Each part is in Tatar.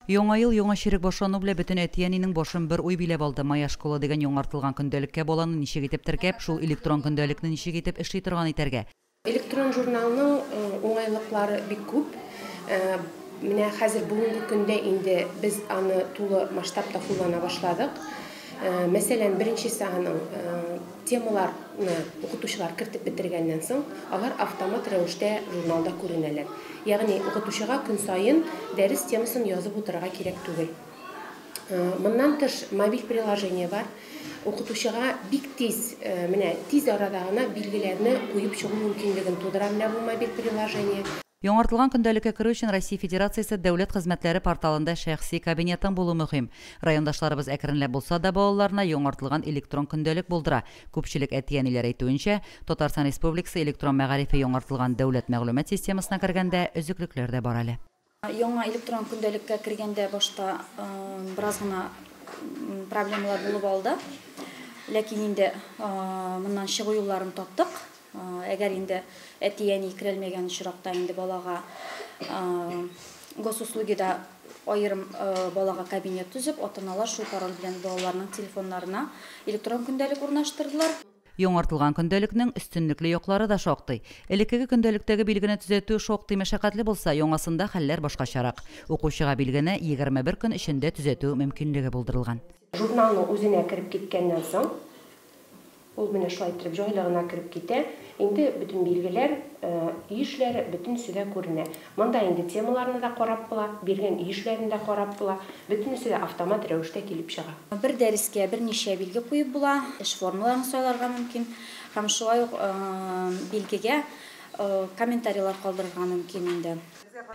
Яңа ел, яңа чирек башлану белән бөтен әти-әнинең башын бер уй биләп алды: «Моя школа» дигән яңартылган көндәлеккә баланы ничек итеп теркәп, шул электрон көндәлекне ничек итеп эшли торган итәргә? Электрон журналның уңайлыклары бик күп. Менә хәзер бүгенге көндә инде без аны тулы масштабта куллана башладык. Мәсәлән, беренчесе, аның темаларны укытучылар кертеп бетергәннән соң, алар автомат рәвештә журналда күренәләр. Ягъни укытучыга көн саен дәрес темасын язып утырырга кирәк түгел. Моннан тыш, мобиль приложение бар. Укытучыга бик тиз, менә тиз арада гына билгеләрне куеп чыгу мөмкинлеген тудыра менә бу мобиль приложение. Яңартылган көндәлеккә керү өчен Россия Федерациясе дәүләт хезмәтләре порталында шәхси кабинетың булу мөһим. Райондашларыбыз әкренләп булса да балаларына яңартылган электрон көндәлек булдыра. Күпчелек әти-әниләр әйтүенчә, Татарстан Республикасы электрон мәгарифе яңартылган дәүләт мәгълүмат системасына кергәндә өзеклекләр дә бар әле. Яңа электрон көндәлеккә кергәндә башта бераз гына проблемалар булып алды. Ләкин инде моннан чыгу юлларын таптык. Әгәр инде әти-әни керәлмәгән очракта, инде балага Госуслугида аерым балага кабинет төзеп, ата-аналар шул пароль белән балаларның телефоннарына электрон көндәлек урнаштырдылар. Яңартылган көндәлекнең өстенлекле яклары да шактый. Элеккеге көндәлектәге билгене төзәтү шактый мәшәкатьле булса, яңасында хәлләр башкачарак. Укучыга билгене 21 көн эчендә төзәтү мөмкинлеге булдырылган. Журналның үзенә кереп киткәннән соң, ул менә шулай итеп җайлы гына кереп китә. Инде бөтен билгеләр, өй эшләре, бөтенесе дә күренә. Монда инде темаларны да карап була, биргән өй эшләрен дә карап була. Бөтенесе дә автомат рәвештә килеп чыга. Бер дәрескә берничә билге куеп була, эш формаларын сайларга мөмкин һәм шулай ук билгегә комментарийлар калдырырга мөмкин инде.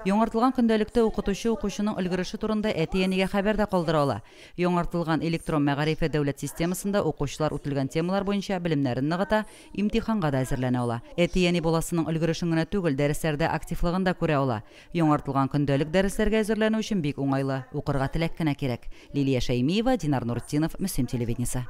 Яңартылган көндәлектә укытучы укучының өлгереше турында әти-әнигә хәбәр дә калдыра ала. Яңартылган электрон мәгарифе дәүләт системасында укучылар үтелгән темалар буенча белемнәрен ныгыта, имтиханга да әзерләнә ала. Әти-әни баласының өлгерешен генә түгел, дәресләрдә активлыгын да күрә ала. Яңартылган көндәлек дәресләргә әзерләнү өчен бик уңайлы, укырга теләк кенә кирәк. Лилия Шәймиева, Динар Нуртдинов, Мөслим телевидениесе.